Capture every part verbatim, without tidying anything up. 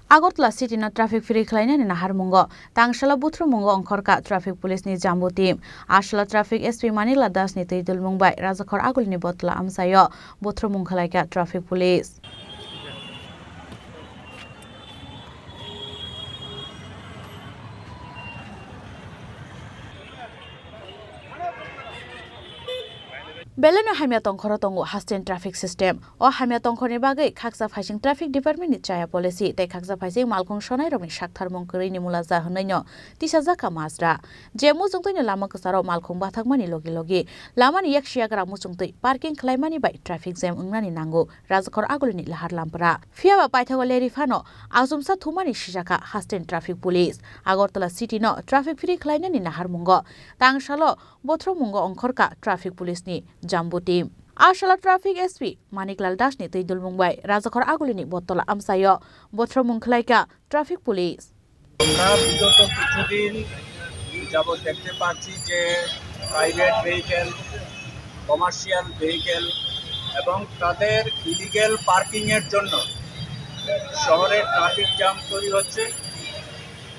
Agartala city no traffic free khlainani naharmungo tangsalo buthurumungo ongkhorkha traffic police ni jambu team. Asalo traffic S P Manikla Das ni twi dulmung bai Rajakhor Agulini botla amchaio buthurumung khlaikha traffic police. Belai no hamya tongkhoro tongo hasteni traffic system. O hamya tongkhorni bagwi khaksa phaising traffic department ni chaya policy tei khaksa phaising malkhung sonairokni saktharmung kwrwini mulaja hwnwi no tisajak kha majra. Je muchungtwi no lama kwcharo malkhung bathakmani logi logi lamani yaksi yagra muchungtwi parking khlaimani bai traffic jam wngnani nango Rajakhor Agulini lahar lampra. Phiyaba paithago leri phano achomsa thumani sijakha hasteni traffic police. Agartala city no traffic free khlainani naharmungo tangsalo bothromungo ongkhorkha traffic police ni jambu team. Asalo traffic S P Maniklal Das ni twi dulmung bai Rajakhor Agulini botla amchaio bothromungo khlaikha traffic police. আমরা বিগত কিছুদিন যাবৎ দেখতে পাচ্ছি যে private vehicle, commercial vehicle এবং তাদের ইলিগ্যাল পার্কিংয়ের জন্য শহরে ট্রাফিক জ্যাম তৈরি হচ্ছে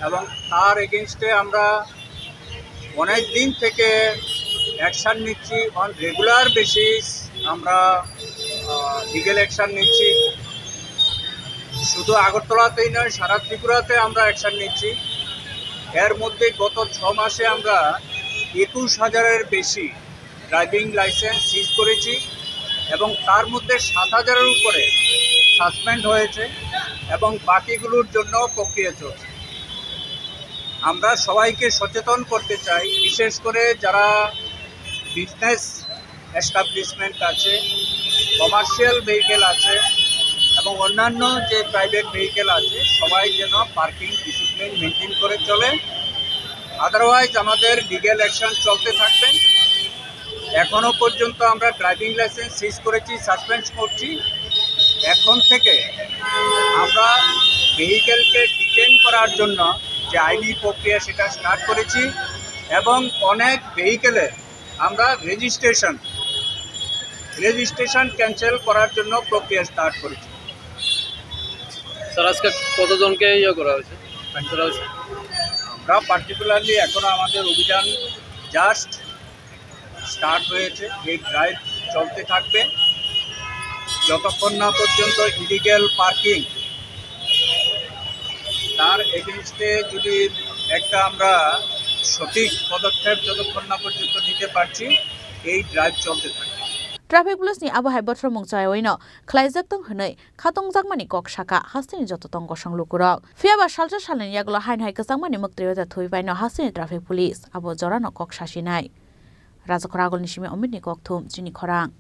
এবং তার এগেইনস্টে আমরা অনেক দিন থেকে অ্যাকশন নিচ্ছি, অন রেগুলার বেসিস আমরা লিগ্যাল অ্যাকশন নিচ্ছি। শুধু আগরতলাতেই নয়, সারা ত্রিপুরাতে আমরা অ্যাকশন নিচ্ছি। এর মধ্যে গত ছ মাসে আমরা একুশ হাজারের বেশি ড্রাইভিং লাইসেন্স সিজ করেছি এবং তার মধ্যে সাত হাজারের উপরে সাসপেন্ড হয়েছে এবং বাকিগুলোর জন্য প্রক্রিয়া চলছে। আমরা সবাইকে সচেতন করতে চাই, বিশেষ করে যারা বিজনেস এস্টাবলিশমেন্ট আছে, কমার্শিয়াল ভেহিকেল আছে এবং অন্যান্য যে প্রাইভেট ভেহিকেল আছে, সবাই যেন পার্কিং ডিসিপ্লিন মেনটেন করে চলে। আদারওয়াইজ আমাদের লিগ্যাল অ্যাকশন চলতে থাকবে। এখনো পর্যন্ত আমরা ড্রাইভিং লাইসেন্স সিজ করেছি, সাসপেন্ড করছি। এখন থেকে আমরা ভেহিকেলকে ডিটেইন করার জন্য যে আইনি প্রক্রিয়া, সেটা স্টার্ট করেছি এবং অনেক ভেহিকেলের আমরা রেজিস্ট্রেশন, রেজিস্ট্রেশন ক্যান্সেল করার জন্য প্রক্রিয়া স্টার্ট করেছি। স্যার, আজকে কতজনকে ইয়ে করা হয়েছে, ফাইন করা হয়েছে? আমরা পার্টিকুলারলি এখনো আমাদের অভিযান জাস্ট স্টার্ট হয়েছে। এই ড্রাইভ চলতে থাকবে যতক্ষণ না পর্যন্ত ইলিগ্যাল পার্কিং, তার এগেইনস্টে যদি একটা আমরা সঠিক পদক্ষেপ যতক্ষণ না পর্যন্ত নিতে পারছি, এই ড্রাইভ চলতে থাকবে। Traffic police ni abo hai bothormung chayawi no khlaijak tong hwnwi khatungjakmani kok sakha hasteni joto tong kosong lukurok. Phiyaba salsa salni yagulo haino hai kwchangmani mwktwi ota thwi paino hasteni traffic police abo jorano kok sasinai. Rajakhor Agulni simi Omitni Kokthum, Chini Khorang.